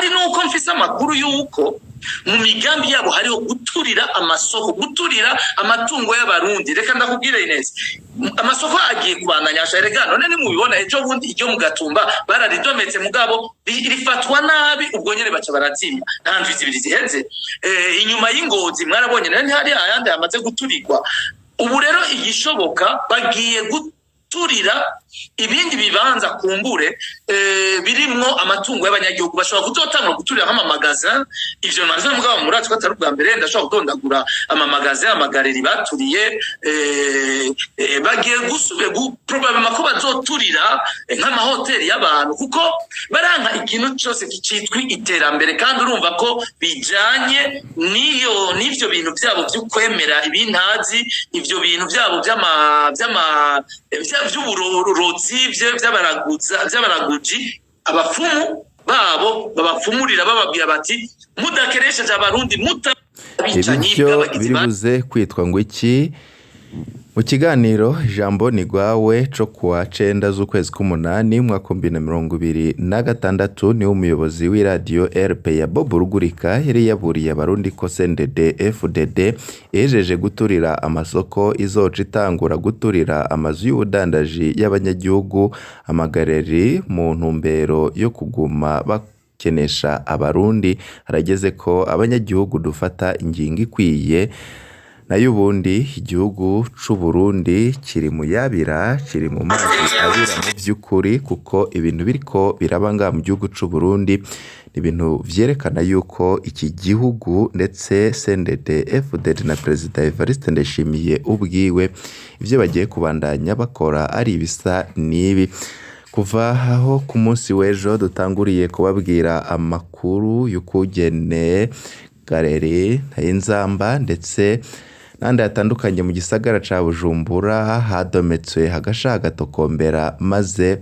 Kandi nuko mfise amakuru y'uko mu migambi yabo hariho guturira amasoko, guturira amatungo y'Abarundi. Reka ndakubwire neza, amasoko agiye kubandanya. Erega none nimubibona, ejo bundi iryo mu Gatumba bararidometse, mugabo rifatwa nabi, ubwo nyene baca barazimya nta ndwi 2 ziheze. Inyuma y'Ingozi mwarabonye, none ntihari ayandi yamaze guturirwa? Ubu rero igishoboka, bagiye guturira ibindi bibanza kumbure birimwo amatungo y'abanyagihugu. Bashobora kuzotangura guturira nk'ama magasins. Ivyo maze, mugabo murazi ko atari ubwa mbere. Ndashobora kudondagura ama magasins, ama galeries baturiye. Bagiye gusubira probablement ko bazoturira nk'amahoteli y'abantu, kuko baranka ikintu cyose citwa iterambere. Kandi urumva ko bijanye n'ivyo bintu vyabo vyo kwemera ibintazi, ivyo bintu vyabo vy'ama vy'ama vy'uburozi, vy'abaraguzi, abapfumu babo babapfumurira, bababwira bati: "Mudakeresheje Abarundi, mutabicanyi Ibyo bw'abagizi biri ba buze kwitwa ngo iki? Mu kiganiro Ijambo ni Rwawe co kuwa 9 z'ukwezi k'umunani umwaka 2026, niwe umuyobozi w'iradiyo RP ya Bob Rugurika yari yaburiye Abarundi ko CNDD FDD ihejeje guturira amasoko izoca itangura guturira amazu y'ubudandaji y'abanyagihugu, ama galeries, mu ntumbero yo kuguma bakenesha Abarundi. Harageze ko abanyagihugu dufata ingingo ikwiye, nayo ubundi igihugu c'u Burundi kiri mu yabira, kiri mu mazi abira mu vy'ukuri, kuko ibintu biriko biraba ngaha mu gihugu c'u Burundi ni ibintu vyerekana yuko iki gihugu, ndetse CNDD FDD na Perezida Evariste Ndayishimiye ubwiwe, ivyo bagiye kubandanya bakora ari ibisa n'ibi. Kuva aho ku munsi w'ejo dutanguriye kubabwira amakuru y'ukugene galerie Inzamba ndetse n'ahandi hatandukanye mu gisagara ca Bujumbura hadometswe hagasha hagatokombera, maze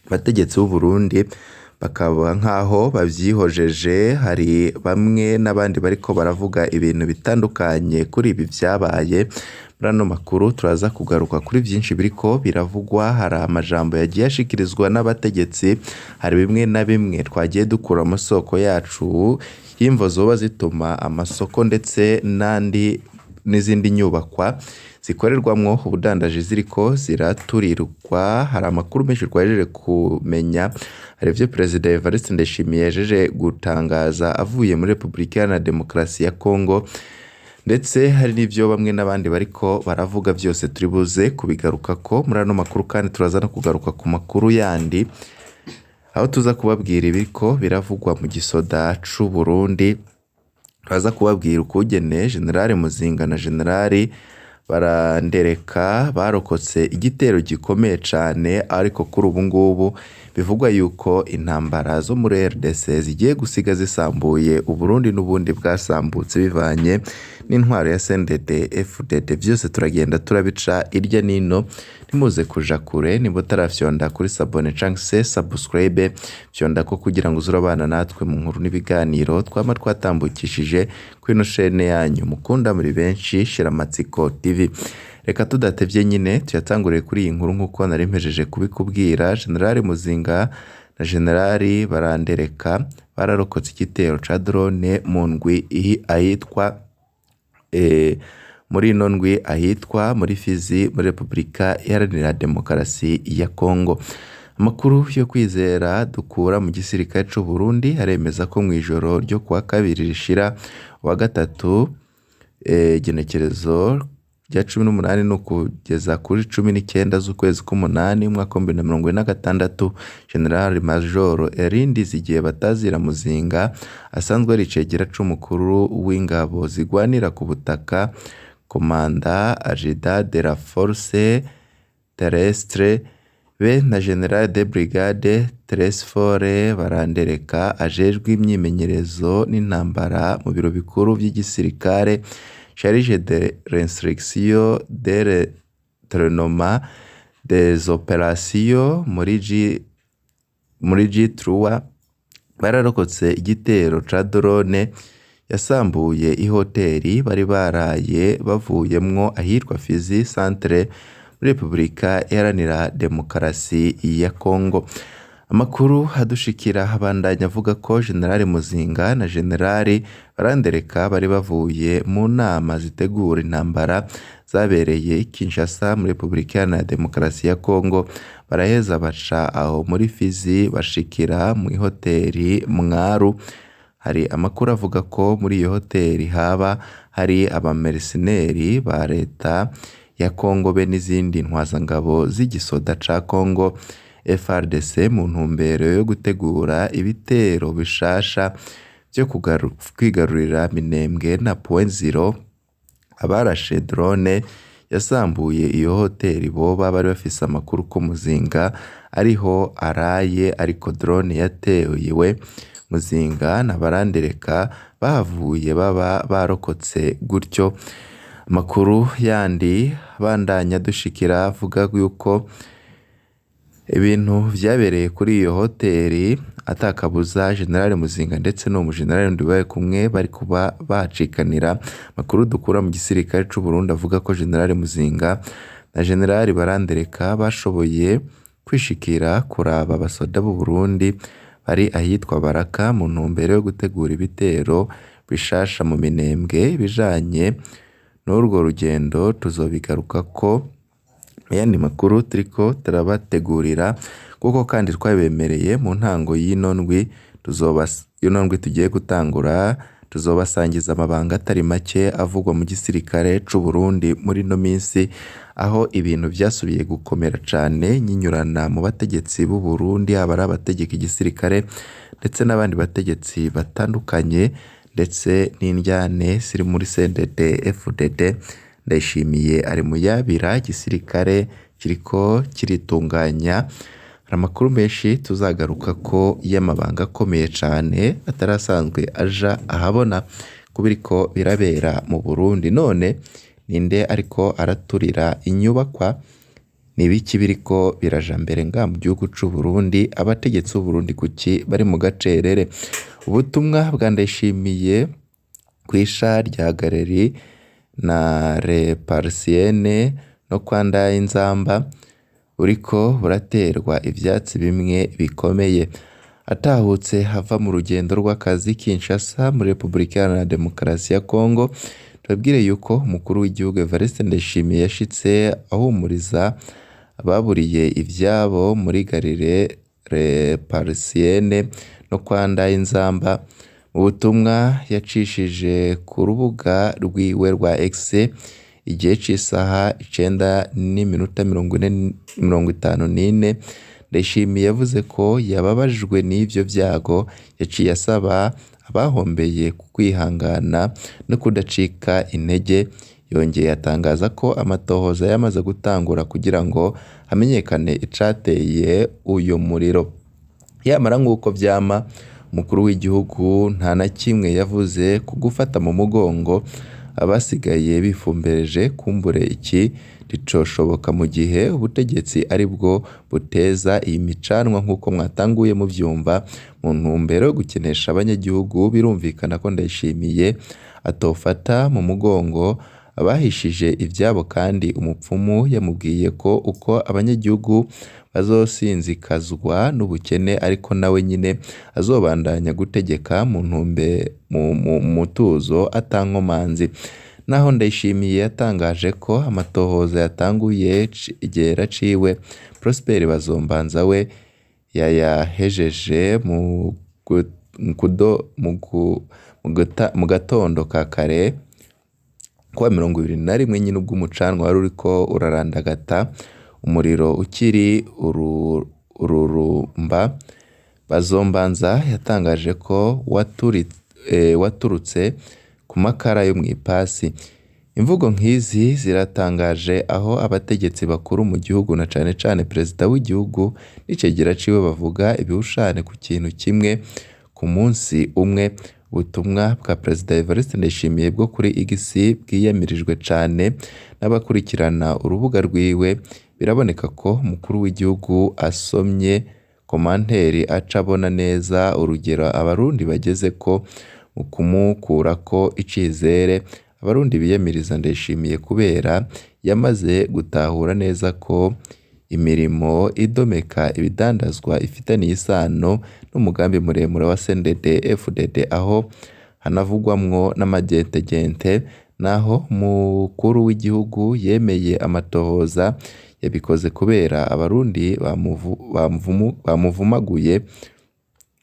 abategetsi b'u Burundi bakaba nk'aho bavyihojeje, hari bamwe n'abandi bariko baravuga ibintu bitandukanye kuri ibi vyabaye. Muri ano makuru turaza kugaruka kuri vyinshi biriko biravugwa. Hari amajambo yagiye ashikirizwa n'abategetsi, hari bimwe na bimwe twagiye dukura amasoko yacu y'imvo zoba zituma amasoko ndetse n'andi n'izindi nyubakwa zikorerwamwo ubudandaji ziriko ziraturirwa. Hari amakuru menshi twahejeje kumenya, hari ivyo Perezida Evariste Ndayishimiye yahejeje gutangaza avuye muri Repubulika Iharanira Demokarasi ya Kongo, ndetse hari n'ivyo bamwe n'abandi bariko baravuga. Vyose turi buze kubigarukako muri ano makuru. Kandi turaza no kugaruka ku makuru yandi, aho tuza kubabwira ibiriko biravugwa mu gisoda c'u Burundi. Turaza kubabwira ukugene General Muzinga na General Barandereka barokotse igitero gikomeye cane, ariko kuri ubu ngubu bivugwa yuko intambara zo muri RDC zigiye gusiga zisambuye Uburundi n'ubundi bwasambutse bivanye n'intwaro ya CNDD FDD. Vyose turagenda turabica irya nino. Ntimuze kuja kure. Niba utarafyonda kuri s'abonner canke se subscribe, fyonda ko kugira ngo uzurabana natwe mu nkuru n'ibiganiro twama twatambukishije kuri ino chaîne yanyu mukunda muri benshi, Shiramatsiko TV. Reka tudatevye nyine tuyatanguriye kuri iyi nkuru. Nk'uko nari mpejeje kubikubwira, General Muzinga na General Barandereka bararokotse igitero ca drone mu ndwi ahitwa muri ino ndwi ahitwa muri Fizi, muri Repubulika Iharanira Demokarasi ya Kongo. Amakuru yo kwizera dukura mu gisirikare c'u Burundi aremeza ko mw'ijoro ryo kuwa kabiri rishira uwa gatatu, igenekerezo rya 18 ni ukugeza kuri 19 z'ukwezi k'umunani umwaka wa 2026, General Major Elie Zigiye Batazira Muzinga, asanzwe ari icegera c'umukuru w'ingabo zigwanira ku butaka, commandant adjudant de la force terrestre, be na General de Brigade Tresphore Barandereka, ajejwe imyimenyerezo n'intambara mu biro bikuru vy'igisirikare, chargé de l'instruction de l'entraînement des opérations muri G3, bararokotse igitero ca drone yasambuye ihoteri bari baraye bavuyemwo ahitwa Fizi Centre, muri Repubulika Iharanira Demokarasi ya Kongo. Amakuru adushikira abandanya avuga ko General Muzinga na General Barandereka bari bavuye mu nama zitegura intambara zabereye i Kinshasa muri Repubulika Iharanira Demokarasi ya Kongo, baraheza baca aho muri Fizi bashikira mw'ihoteri Mwaru. Hari amakuru avuga ko muri iyo hoteri haba hari abamerceneri ba leta ya Kongo be n'izindi ntwazangabo z'igisoda ca Kongo FARDC mu ntumbero yo gutegura ibitero bishasha vyo kwigarurira Minembwe na Point Zero. Abarashe drone yasambuye iyo hoteri boba bari bafise amakuru ko Muzinga ariho araye, ariko drone yatewe Muzinga na Barandereka bahavuye baba barokotse gutyo. Amakuru yandi abandanya adushikira avuga yuko ibintu vyabereye kuri iyo hoteri atakabuza General Muzinga ndetse n'uwo mujenerali wundi bari kumwe bari kuba bahacikanira. Amakuru dukura mu gisirikare c'u Burundi avuga ko General Muzinga na General Barandereka bashoboye kwishikira kuraba abasoda b'u Burundi bari ahitwa Baraka mu ntumbero yo gutegura ibitero bishasha mu Minembwe. Ibijanye n'urwo rugendo tuzobigarukako mu yandi makuru turiko turabategurira, kuko kandi twabibemereye mu ntango y'ino ndwi ino ndwi tugiye gutangura, tuzobasangiza amabanga atari make avugwa mu gisirikare c'u Burundi muri ino minsi, aho ibintu vyasubiye gukomera cane nyinyurana mu bategetsi b'u Burundi, haba ari abategeka igisirikare ndetse n'abandi bategetsi batandukanye, ndetse n'indyane ziri muri CNDD FDD. Ndayishimiye ari mu yabira igisirikare kiriko kiritunganya. Hari amakuru menshi tuzagaruka ko y'amabanga akomeye cane atarasanzwe aja ahabona kubiriko birabera mu Burundi. None ninde ariko araturira inyubakwa? Nibiki biriko biraja mbere nga mu gihugu c'u Burundi? Abategetsi b'u Burundi kuki bari mu gacerere? Ubutumwa bwa Ndayishimiye kw'isha rya Galeri na Reparsienne no kwa Ndayinzamba buriko buraterwa ivyatsi bimwe bikomeye. Atahutse ava mu rugendo rw'akazi Kinshasa muri Repubulika Iharanira Demokarasi ya Kongo, tubabwire yuko umukuru w'igihugu Evariste Ndayishimiye yashitse ahumuriza ababuriye ivyabo muri Galile Reparsienne no kwa Ndayinzamba. Mu butumwa yacishije ku rubuga rwiwe rwa X igihe c'isaha 9:54, Ndayishimiye yavuze ko yababajwe n'ivyo vyago, yaciye asaba abahombeye kwihangana no kudacika intege. Yongeye atangaza ko amatohoza yamaze gutangura kugira ngo hamenyekane icateye uyo muriro. Yamara nk'uko vyama, umukuru w'igihugu nta na kimwe yavuze ku gufata mu mugongo abasigaye bifumbereje. Kumbure iki nticoshoboka mu gihe ubutegetsi ari bwo buteza iyi micanwa nk'uko mwatanguye muvyumva, mu ntumbero yo gukenesha abanyagihugu. Birumvikana ko Ndayishimiye atofata mu mugongo abahishije ivyabo, kandi umupfumu yamubwiye ko uko abanyagihugu bazosinzikazwa n'ubukene ariko nawe nyine azobandanya gutegeka mu mu mutuzo atankomanzi. Naho Ndayishimiye yatangaje ko amatohoza yatanguye igera ciwe, Prosper Bazombanza we yayahejeje mu gatondo ka kare kuwa 21 nyine ubwo umucanwa wari uriko urarandagata umuriro ukiri ururumba. Bazombanza yatangaje ko waturutse ku makara yo mw'ipasi. Imvugo nk'izi ziratangaje aho abategetsi bakuru mu gihugu na cane cane perezida w'igihugu n'icegera ciwe bavuga ibihushane ku kintu kimwe ku munsi umwe. Ubutumwa bwa Perezida Evariste Ndayishimiye bwo kuri X bwiyamirijwe cane n'abakurikirana urubuga rwiwe. Biraboneka ko umukuru w'igihugu asomye komanteri aca abona neza urugero abarundi bagezeko mu kumukurako icizere. Abarundi biyamiriza Ndayishimiye kubera yamaze gutahura neza ko Imirimo idomeka ibidandazwa ifitaniye isano n'umugambi muremure wa CNDD FDD, aho hanavugwamwo n'amagentegente. Naho umukuru w'igihugu yemeye amatohoza, yabikoze kubera abarundi bamuvumaguye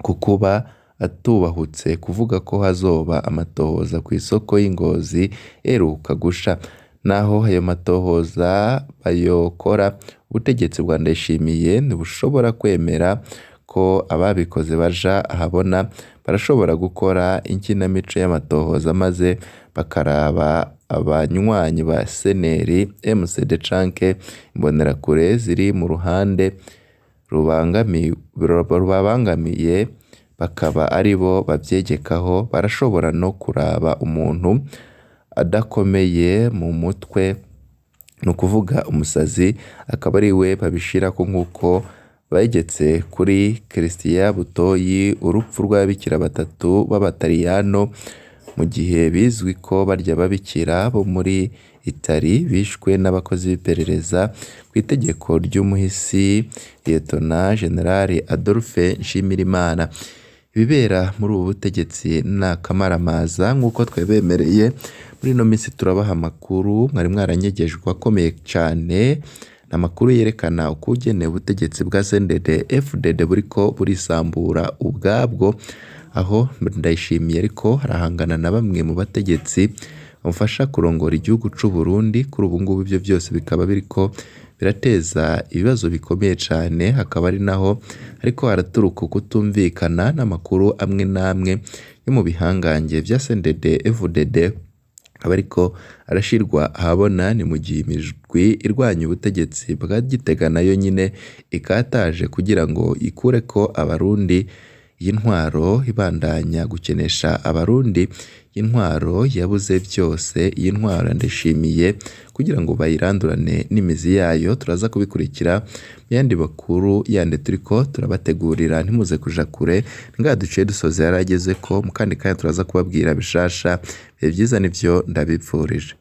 ku kuba atubahutse kuvuga ko hazoba amatohoza kw'isoko y'i Ngozi iheruka gusha. Naho ayo matohoza bayokora, ubutegetsi bwa Ndayishimiye ntibushobora kwemera ko ababikoze baja ahabona. Barashobora gukora inkinamico y'amatohoza maze bakaraba abanywanyi ba CNL, MCD canke imbonerakure ziri mu ruhande rubabangamiye, bakaba aribo bavyegekaho. Barashobora no kuraba umuntu adakomeye mu mutwe, ni ukuvuga umusazi, akaba ariwe babishirako nk'uko begetse kuri Christian Butoyi urupfu rw'ababikira batatu b'abataliyano, mu gihe bizwi ko barya babikira bo muri Itali bishwe n'abakozi b'iperereza kw'itegeko ry'umuhisi Lieutenant General Adolphe Nshimirimana. Ibibera muri ubu butegetsi ni akamaramaza nk'uko twabibemereye. Muri ino minsi turabaha amakuru mwari mwaranyegejwe akomeye cane, amakuru yerekana ukugene ubutegetsi bwa CNDD FDD buriko burisambura ubwabwo, aho Ndayishimiye ariko arahangana na bamwe mu bategetsi bamufasha kurongora igihugu c'u Burundi. Kuri ubu ngubu ivyo vyose bikaba biriko birateza ibibazo bikomeye cane, hakaba ari naho hariko haraturuka ukutumvikana n'amakuru amwe n'amwe yo mu bihangange vya CNDD FDD aba ariko arashirwa ahabona. Ni mu gihe imigwi irwanya ubutegetsi bwa Gitega nayo nyene ikataje kugira ngo ikureko abarundi y'intwaro ibandanya gukenesha abarundi, y'intwaro yabuze vyose, y'intwaro Ndayishimiye, kugira ngo bayirandurane n'imizi yayo. Turaza kubikurikira mu yandi makuru yandi turiko turabategurira, ntimuze kuja kure. Ngaha duciye dusoza yaragezeko, mu kandi kanya turaza kubabwira bishasha. Ibihe vyiza nivyo ndabipfurije.